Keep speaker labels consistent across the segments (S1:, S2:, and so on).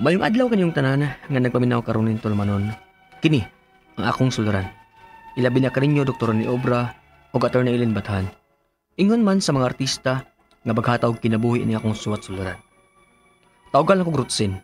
S1: Mayong adlaw kanyong tanan nga nagpaminaw karon ning tulumanon. Kini ang akong suluran. Ilabi na kaninyo Dr. ni Obra ug Attorney Eileen Bathan. Ingon man sa mga artista nga baghataw kinabuhi ni akong suwat suluran. Tawgan lang kog Rutsin,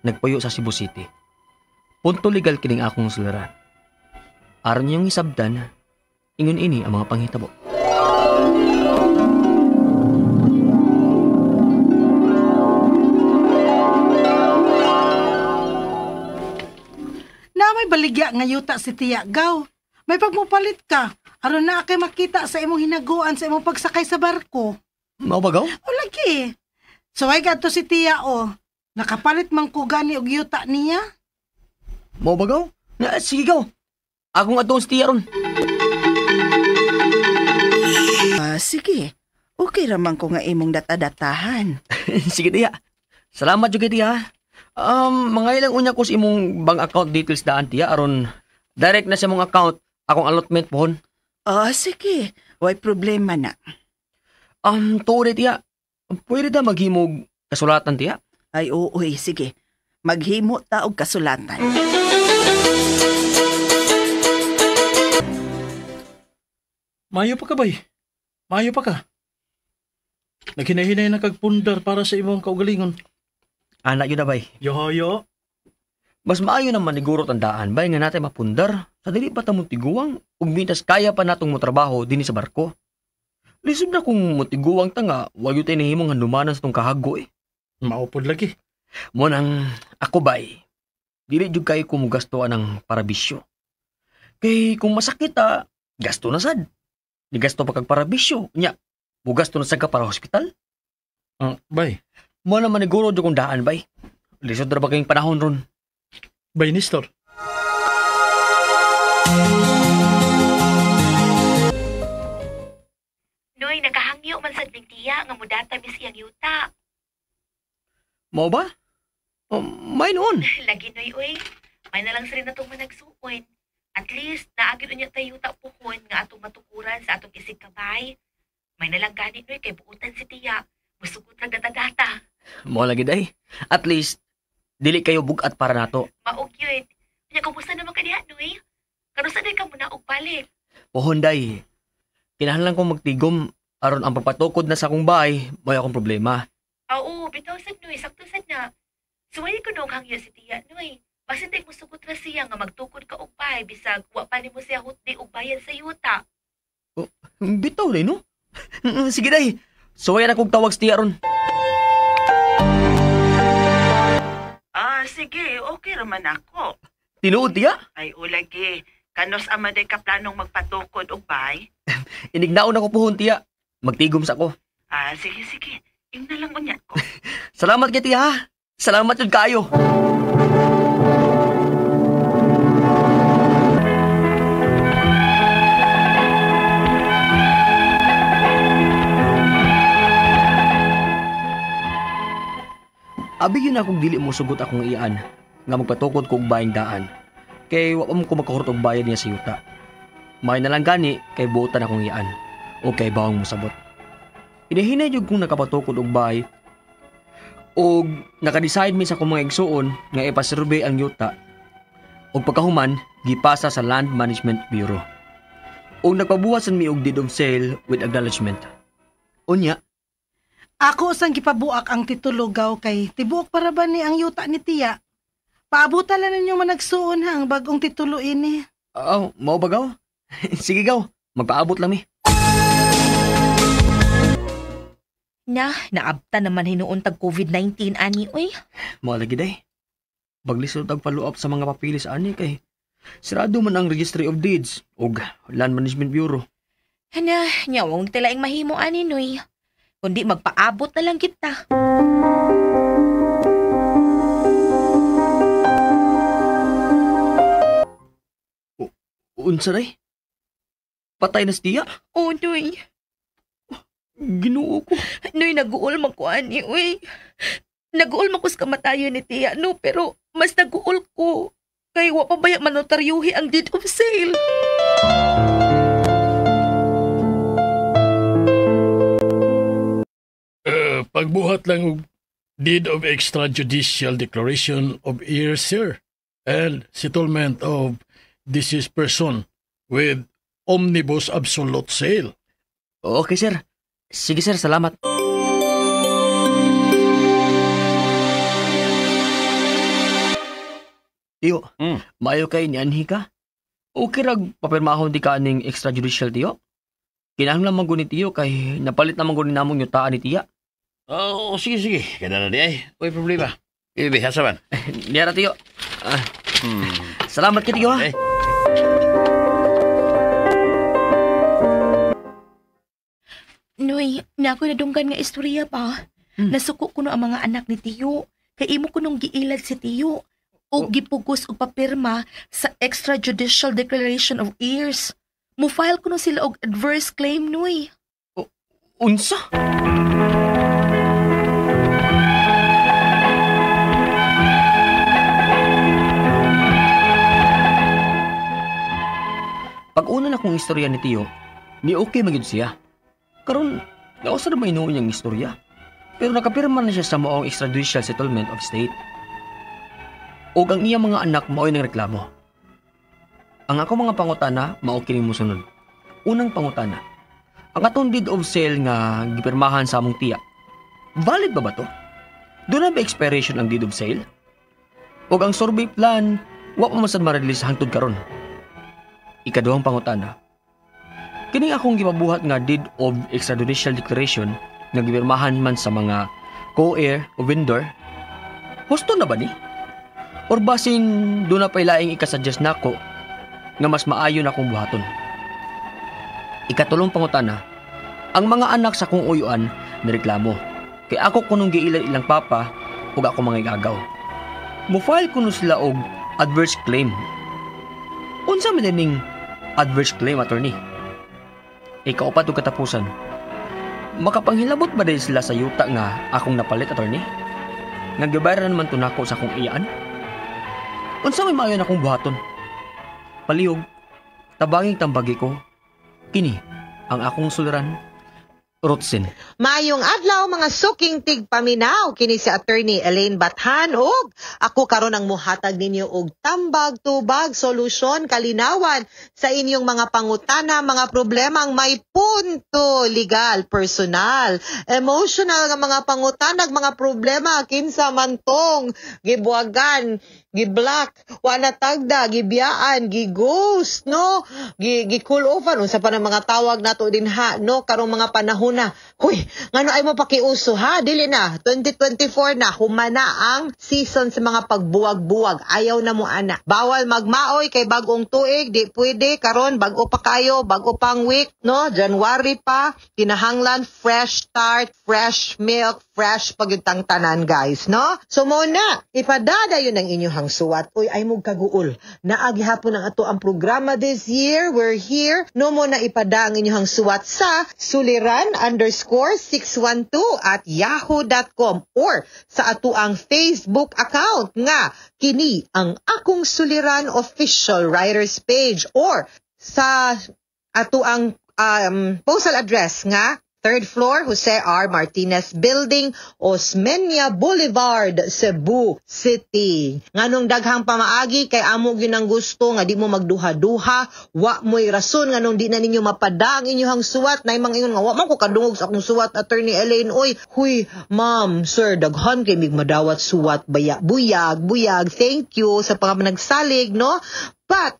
S1: nagpuyo sa Cebu City. Punto legal kining akong suluran. Aron niyong isabdan, ingon ini ang mga panghitabo.
S2: Na may baligya nga yuta si Tiya Gaw. May pagmupalit ka, aron na kay makita sa imong hinaguan sa imong pagsakay sa barko.
S1: Mao ba, Gaw?
S2: O lagi. So ay gadto si Tiya o. Nakapalit man ko gani og yuta niya.
S1: Mao ba, Gaw? Na, sige, Gaw. Akong adtoon si Tiya ron.
S3: Sige. Okay raman ko nga imong datadatahan.
S1: Sige, Tiya. Salamat jud kay Tiya. Mga ilang unya ko sa imong bank account details daan, Tiya, aron direct na sa imong account akong allotment pohon.
S3: Sige. Way problema na.
S1: Tuod Tiya. Pwede ta maghimog kasulatan, Tiya?
S3: Ay, oo, sige. Maghimo ta og kasulatan.
S4: Mayo pa ka, bay. Mayo pa ka. Naghinay-hinay na kagpundar para sa imong kaugalingon.
S1: Anak yun na, bay.
S4: Yoyo.
S1: Mas maayo naman niguro tandaan, bay, nga natin mapundar. Sa dili pa ta mutiguang, ug mintas kaya pa natong motrabaho dinhi sa barko. Lisod na kung mutiguang ta nga, wag yun tayo nahimong handumanan sa tong kahago eh.
S4: Maupod lagi.
S1: Mo nang ako, bay, dili jud kayo kumugasto anang parabisyo. Kay kung masakit ta, gasto na sad. Nigasto pa kag parabisyo. Nya, mugasto na sad ka para hospital.
S4: Bay.
S1: Mo naman niguro jud kong daan, bay. Lisod ra ba kayong panahon ron?
S4: Bay, Nestor.
S5: Noy, nakahangyo man sad ning tiya nga mudata mis iyang yuta.
S1: Mao ba? May noon.
S5: Lagi, Noy, oy. May na lang sila natong managsuon. At least, naagin unya tayo yuta puhon nga atong matukuran sa atong isig kabay. May na lang gani, Noy, kay buutan si tiya. Musugot lang data-data.
S1: Mao lagi, day. At least, dili kayo bugat para nato.
S5: Maog yun. Kanya, kumusta naman ka diha, Noy? Kanusa day ka muna og balik?
S1: Pohon, day. Kinahanglan kong magtigom aron ang pagpatukod na sa akong bahay, may akong problema.
S5: Oo, bitaw sad, Noy. Sakto sad na. Suway ko noong hangyo si tiya, Noy. Basin day musugot ra siya nga magtukod ka og bahay bisag wa pa nimo siya hutdi og bayad sa yuta.
S1: Oh, bitaw day, no? Sige, day. Suwayan akong tawag si tiya ron.
S3: Sige, okay raman ako.
S1: Tinuod, tiya?
S3: Ay, ulagi. Kanos ama day ka planong magpatukod og bay?
S1: Inignaon ako puhon, tiya. Magtigom sa ko.
S3: Sige, sige. Ingna lang unya ko.
S1: Salamat kay tiya. Salamat yun kayo. Abi yun akong dili mo sugot akong iyan nga magpatukod kog baying daan. Kay wa pa mo ko makahurot og bayad niya sa yuta. May na lang gani kay buotan akong iyan o kay bawang mosabot. Inahinay jud kung nakapatukod og bay og naka-decide mi sa akong mga igsuon nga ipasurvey ang yuta og pagkahuman gipasa sa Land Management Bureau. Og nagpabuhat sad mi og deed of sale with acknowledgement. Unya,
S2: ako sang gipabuak ang titulo, Gaw, kay tibuok para ba ni ang yuta ni tiya? Paabutan lang ninyong managsuon ha ang bagong titulo ini.
S1: Oh, mao ba, Gaw? Sige, Gaw, magpaabot lang mi.
S5: Na, naabta naman hinuon tag COVID-19 ani, oy.
S1: Mao lagi day. Baglisod tag follow up sa mga papilis ani kay sirado man ang Registry of Deeds ug Land Management Bureau.
S5: Hana, nyawong tilaing mahimo ani, Noy. Kundi magpaabot na lang kita.
S1: Unsa day? Patay na si tiya?
S5: Oh, Noy.
S1: Ginoo ko.
S5: Noy, nag-uol man ko ani, uy. Nag-uol man ko sa kamatayon ni tiya, no? Pero mas nag-uol ko. Kay wa pa baya manotaryuhi ang deed of sale.
S4: Pagbuhat lang og Deed of extrajudicial declaration of heirs, sir, and settlement of deceased person with omnibus absolute sale.
S1: Okay, sir. Sige, sir, salamat. Tiyo, maayo kay nianhi ka? Okay rag papirmahon di ka aning extrajudicial, tiyo? Kinahanglan man gud ni tiyo kay napalit naman gud ni namong yutaan ni tiya.
S6: Oo, oh, sige, sige. Kada na di ay. Uy, problema. Ibi, asa man?
S1: Niyara, tiyo. Salamat kay tiyo, ha?
S6: Okay.
S5: Noy, na ako nadunggan nga istorya pa. Nasuko ko no ang mga anak ni Tiyo. Kay imo ko nung giilad si Tiyo. O gipugos og papirma sa extrajudicial declaration of heirs. Mo-file ko no sila og adverse claim, Noy.
S1: Unsa? Pag una na kong istorya ni Tiyo, ni okay magyud siya. Karon, nausa na mainuon niyang istorya. Pero nakapirma na siya sa maong extrajudicial settlement of state. Og ang iya mga anak mao'y nagreklamo. Ang ako mga pangutana, mao kini mosunod. Unang pangutana, ang atong deed of sale nga gipirmahan sa among tiya, valid ba to? Doon na ba expiration ang deed of sale? Og ang survey plan, wa pa man sad ma-release hangtod karon. Ikaduhang pangutana, kining akong gipabuhat nga deed of extrajudicial declaration nga gipirmahan man sa mga co-heir o vendor, husto na ba ni? Or basin doon na pa'y laing ikasuggest nako nga mas maayo na akong buhaton? Ikatulong pangutana, ang mga anak sa akong uyuan nireklamo. Kay ako kunong giilad ilang papa ug ako mga igagaw. Mo-file kuno sila og adverse claim. Unsa man ning adverse claim, attorney? Ikaupat og katapusan, makapanghilabot ba din sila sa yuta nga akong napalit, attorney? Nga gibayaran man to nako sa akong iyaan? Unsa may maayo na akong buhaton? Palihog, tabanging tambagi ko, kini ang akong suliran, Rutsin.
S7: Maayong adlaw mga suking tigpaminaw, kini si Attorney Elaine Bathan og ako karon ang muhatag ninyo og tambag tubag solusyon kalinawan sa inyong mga pangutana, mga problemang may punto legal, personal, emotional nga mga pangutana, mga problema kinsa man tong gibuwagan, giblock, wala tagda, gibiyaan, gighost, no? Gi-cool off, unsa pa ng mga tawag nato din ha, no? Karong mga panahon na. Huy, ngano ay mo pakiuso ha? Dili na, 2024 na, humana ang season sa mga pagbuwag-buwag. Ayaw na mo ana. Bawal magmaoy kay bagong tuig, di pwede karon bag-o pa kayo, bag-o pang week, no? January pa, kinahanglan fresh start, fresh milk, fresh pagyutang tanan, guys, no? So mo na, ipadada yun ang inyong suwat. Uy, ay mong kaguol. Naagi hapon ang ato ang programa this year. We're here. No mo na ipada ang inyong suwat sa suliran_612 @yahoo.com or sa ato ang Facebook account nga kini ang Akong Suliran official writers page or sa ato ang postal address nga 3rd floor, Jose R. Martinez Building, Osmeña Boulevard, Cebu City. Nganong daghang pamaagi kay amo gyud ang gusto nga di mo magduha-duha, wa mo'y rason nganong di na ninyo mapada ang inyong suwat. Nay mangingon nga wa man ko kadungog sa akong suwat, Attorney Elaine. Oy, huy, ma'am, sir, daghan kay mig madawat suwat baya. Buyag, buyag. Thank you sa panganagsalig, no? But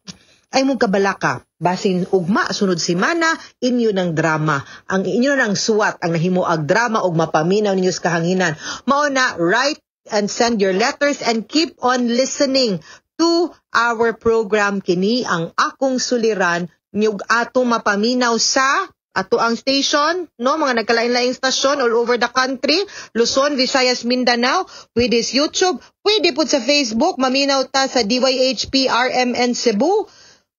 S7: ay mong kabalaka, basin ugma sunod semana inyo ng drama. Ang inyo ng suwat ang nahimo ag drama ug mapaminaw ninyo sa kahanginan. Mao na, write and send your letters and keep on listening to our program kini ang Akong Suliran nyug ato mapaminaw sa ato ang station, no, mga nagkalain-laing stasyon all over the country, Luzon, Visayas, Mindanao, pwede sa YouTube, pwede pud sa Facebook, maminaw ta sa DYHP RMN Cebu,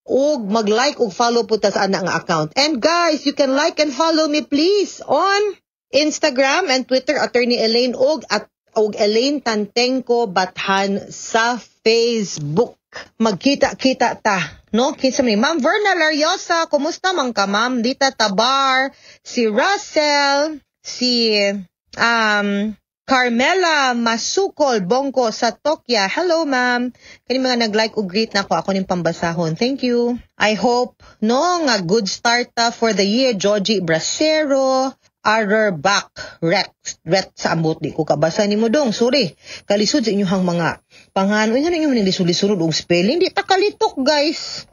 S7: ug mag-like ug follow po ta sa ana nga account. And guys, you can like and follow me please on Instagram and Twitter, Attorney Elaine og at og Elaine Tantengco Bathan sa Facebook. Magkita-kita ta, no? Kinsa man ni Ma'am Verna Lariosa, kumusta man ka, Ma'am? Dita Tabar, si Russell, si Carmela Masukol Bongko sa Tokya. Hello, ma'am. Kani mga nag-like ug greet nako, ako ning pambasahon. Thank you. I hope, no, nga good start ta for the year. Joji Brasero, Back, Rex, Ret sa ambot di ko kabasa nimo dong. Sorry. Kalisod sa inyong mga pangan. Uy, nga ninyo nilisod-lisod og spelling. Di ta kalitok, guys.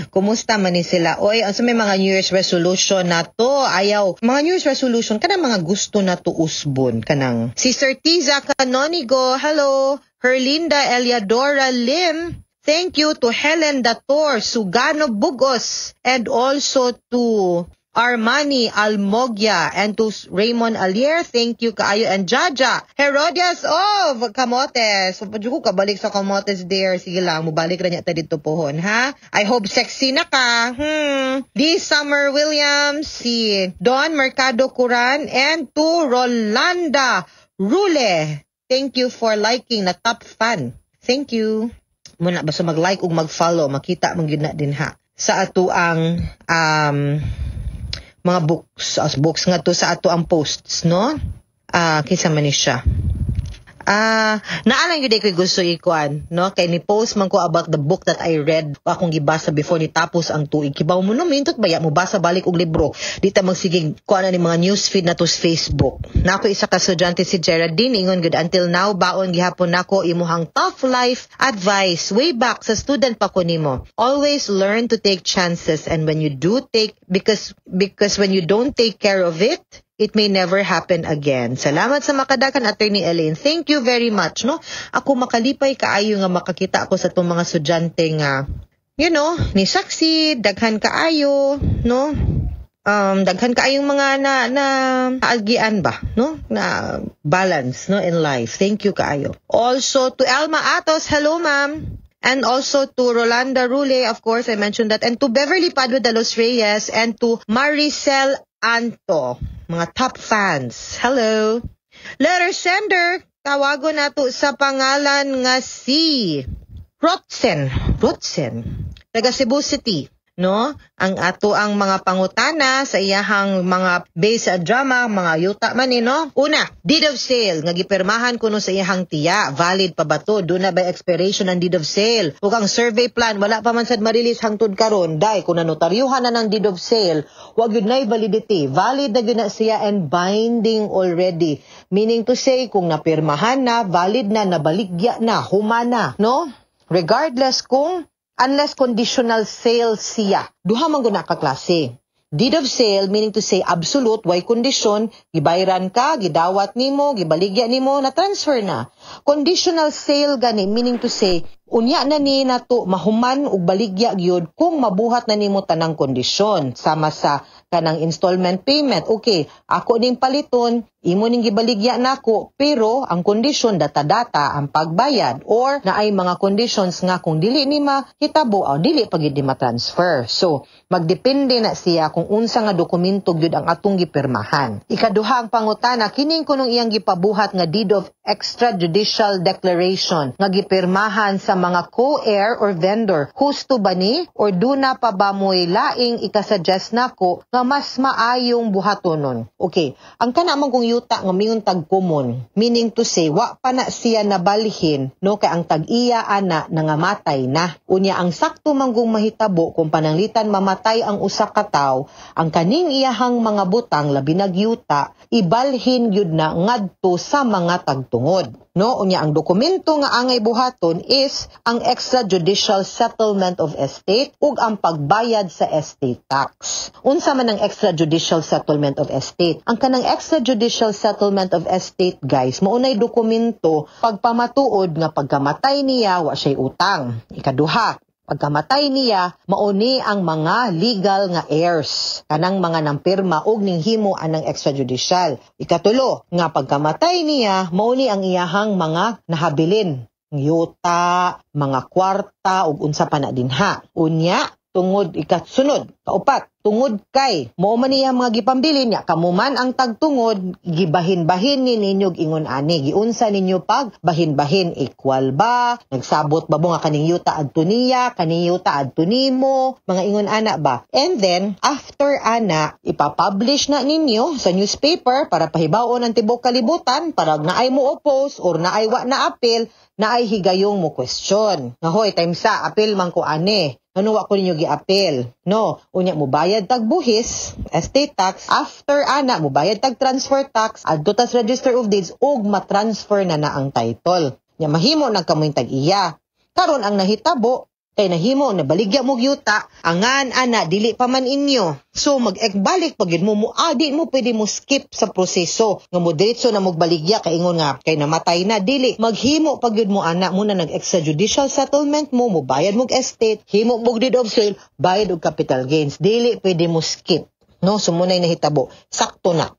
S7: Kumusta man ni sila? Oy, ang sa may mga New Year's resolution na to, ayaw. Mga New Year's resolution, kanang mga gusto na to usbon. Kanang si Sir Tiza Canonigo, hello. Herlinda Eliadora Lim, thank you to Helen Dator, Sugano Bugos, and also to Armani Almogia and to Raymond Alier, thank you kaayo, and Jaja Herodias of Camotes. So, ko kabalik sa Camotes there. Sige lang, mubalik ra niya ta dito pohon, ha? I hope sexy na ka. Lee Summer Williams, si Don Mercado Curan, and to Rolanda Rule. Thank you for liking na top fan. Thank you. Muna, basta mag-like ug mag-follow, makita man gyud na din ha sa ato ang mga books, as books nga to sa ato ang posts, no? Kinsa man ni siya? Naalang gyud ko gusto ikuan, no? Kay ni post man ko about the book that I read, akong gibasa before ni tapos ang tuig. Kibaw mo no, mintot baya mo basa balik og libro. Di ta magsigig kuan ni mga news feed na to sa Facebook. Nako isa ka estudyante si Geraldine ingon good until now baon gihapon nako imuhang tough life advice way back sa student pa ko nimo. Always learn to take chances, and when you do take because when you don't take care of it, it may never happen again. Salamat sa makadakan, Attorney Elaine. Thank you very much, no? Ako makalipay kaayo nga makakita ako sa itong mga estudyante nga, ni succeed, daghan kaayo, no? Daghan kaayong mga na aalgian ba, no? Na balance, no, in life. Thank you kaayo. Also to Elma Atos, hello, ma'am. And also to Rolanda Rule, of course, I mentioned that. And to Beverly Padua de los Reyes and to Maricel Anto, mga top fans. Hello. Letter sender, tawago nato sa pangalan nga si Rotsen. Rotsen. Taga Cebu City. No? Ang ato ang mga pangutana sa iyahang mga base sa drama, mga yuta man ni, no? Una, deed of sale nga gipirmahan kuno sa iyahang tiya, valid pa ba to? Duna ba expiration ang deed of sale? Ug ang survey plan wala pa man sad ma-release hangtod karon, dai kung nanotaryuhan na ng deed of sale, wa gyud nay validity. Valid na gyud na siya and binding already. Meaning to say, kung napirmahan na, valid na, nabaligya na, humana, no? Regardless kung unless conditional sale siya. Duha man gud na ka klase. Deed of sale, meaning to say absolute, way kondisyon, gibayran ka, gidawat nimo, gibaligya nimo, na transfer na. Conditional sale gani, meaning to say, unya na ni nato mahuman og baligya gyud kung mabuhat na nimo tanang kondisyon sama sa kanang installment payment. Okay, ako ning paliton, imo ning gibaligya nako, pero ang kondisyon data-data ang pagbayad or naay mga conditions nga kung dili ni mahitabo o dili pa gyud ni ma-transfer. So, magdepende na siya kung unsa nga dokumento gyud ang atong gipirmahan. Ikaduha ang pangutana, kining kunong iyang gipabuhat nga deed of extrajudicial declaration nga gipirmahan sa mga co-heir or vendor. Husto ba ni or duna pa ba mo'y laing ikasuggest nako nga mas maayong buhatonon? Okay, ang kana man kung yuta nga mingon tag common, meaning to say wa pa na siya nabalhin, no, kay ang tag-iya ana nangamatay na. Unya ang sakto man kung mahitabo kung pananglitan mamatay ang usa ka tawo, ang kaning iyahang mga butang labi nag yuta ibalhin gyud na ngadto sa mga tagtungod. No, unya ang dokumento nga angay buhaton is ang extrajudicial settlement of estate ug ang pagbayad sa estate tax. Unsa man ang extrajudicial settlement of estate? Ang kanang extrajudicial settlement of estate, guys, mao nay dokumento pagpamatuod nga pagkamatay niya wa siya'y utang. Ikaduha, pagkamatay niya, mauni ang mga legal nga heirs, kanang mga nampirma og ninghimo anang extrajudicial. Ikatulo, nga pagkamatay niya, mauni ang iyahang mga nahabilin, yuta, mga kwarta ug unsa pa na dinha. Unya, tungod ikasunod, Kaupat, tungod kay mao man niya mga gipambilin niya, kamo man ang tagtungod, gibahin-bahin ni ninyo ingon ani, giunsa ninyo pag bahin-bahin, equal ba, nagsabot ba mo nga kaning yuta adto niya, kaning yuta adto nimo, mga ingon ana ba. And then after ana, ipapublish na ninyo sa newspaper para pahibaon ang tibuok kalibutan, para naay mo oppose or naay wa na appeal, naay higayong mo question. Nga hoy, time sa appeal man ko ani. Ano wa ko ninyo gi-appeal? No, unya mo bayad tag buhis, estate tax, after ana mo bayad tag transfer tax, adto tas Register of Deeds ug ma-transfer na na ang title. Nya mahimo nag kamoy tag-iya. Karon ang nahitabo kay nahimo na baligya mo yuta, angan ana dili pa man inyo. So mag-ekbalik pag yun mo mo adi mo pwede mo skip sa proseso nga mo diretso na mogbaligya kay ingon nga kay namatay na, dili maghimo pag yun mo ana mo na nag extrajudicial settlement mo, mo bayad mo estate, himo mo deed of sale, bayad og capital gains, dili pwede mo skip, no? So munay nahitabo, sakto na.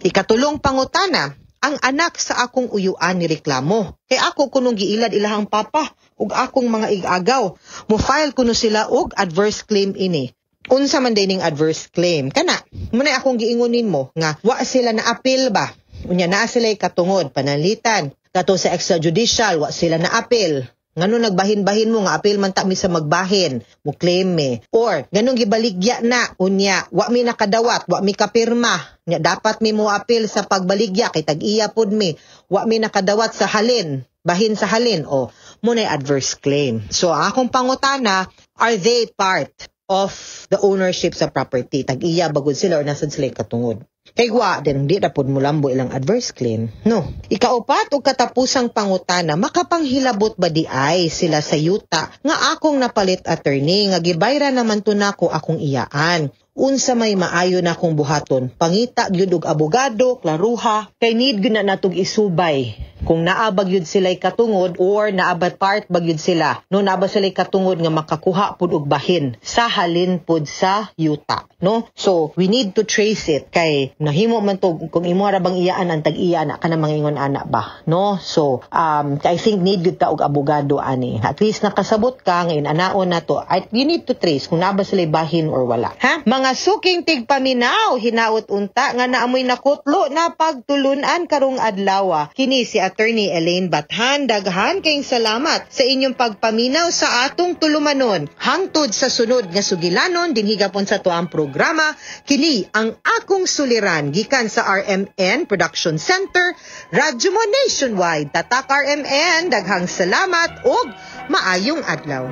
S7: Ikatulong pangutana, ang anak sa akong uyuan ni reklamo. Kay ako kunong giilad ilahang papa ug akong mga igagaw. Mo-file kuno sila og adverse claim ini. Unsa man day ning adverse claim? Kana, muna akong giingonin mo nga wa sila na appeal ba? Unya naa sila katungod pananglitan. Kato sa extrajudicial wa sila na appeal. Ngano nagbahin-bahin mo nga appeal man ta mi sa magbahin, mo claim mi. Or ganong gibaligya na unya wa mi nakadawat, wa mi kapirma. Nya dapat mi mo appeal sa pagbaligya kay tag-iya pod mi. Wa mi nakadawat sa halin, bahin sa halin o mo na adverse claim. So ang akong pangutana, are they part of the ownership sa property? Tag-iya bagod sila or nasad sila katungod? Kay wa, din di na pod mulambo ilang adverse claim. No. Ikaupat og katapusang pangutana, makapanghilabot ba di ay sila sa yuta nga akong napalit, attorney, nga gibayra naman to nako akong iyaan? Unsa may maayo na akong buhaton? Pangita gyud og abogado, klaruha, kay need gyud na natog isubay kung naa ba gyud sila'y katungod or naa ba part ba gyud sila, no, naa ba sila'y katungod nga makakuha pud og bahin sa halin pud sa yuta, no? So we need to trace it kay nahimo man to kung imo ra bang iyaan ang tag-iya na kana mga ingon ana ba, no? So I think need gyud ta og abogado ani, at least nakasabot ka ngayon anaon na to. You need to trace kung naa ba sila'y bahin or wala, ha. Mga suking tigpaminaw, hinaot unta nga naamoy nakutlo na pagtulunan karong adlaw. Kini si Attorney Elaine Bathan. Daghan kayong salamat sa inyong pagpaminaw sa atong tulumanon. Hangtod sa sunod nga sugilanon dinhi gapon sa tuang programa, kini ang Akong Suliran gikan sa RMN Production Center, Radyo Mo Nationwide. Tatak RMN, daghang salamat ug maayong adlaw.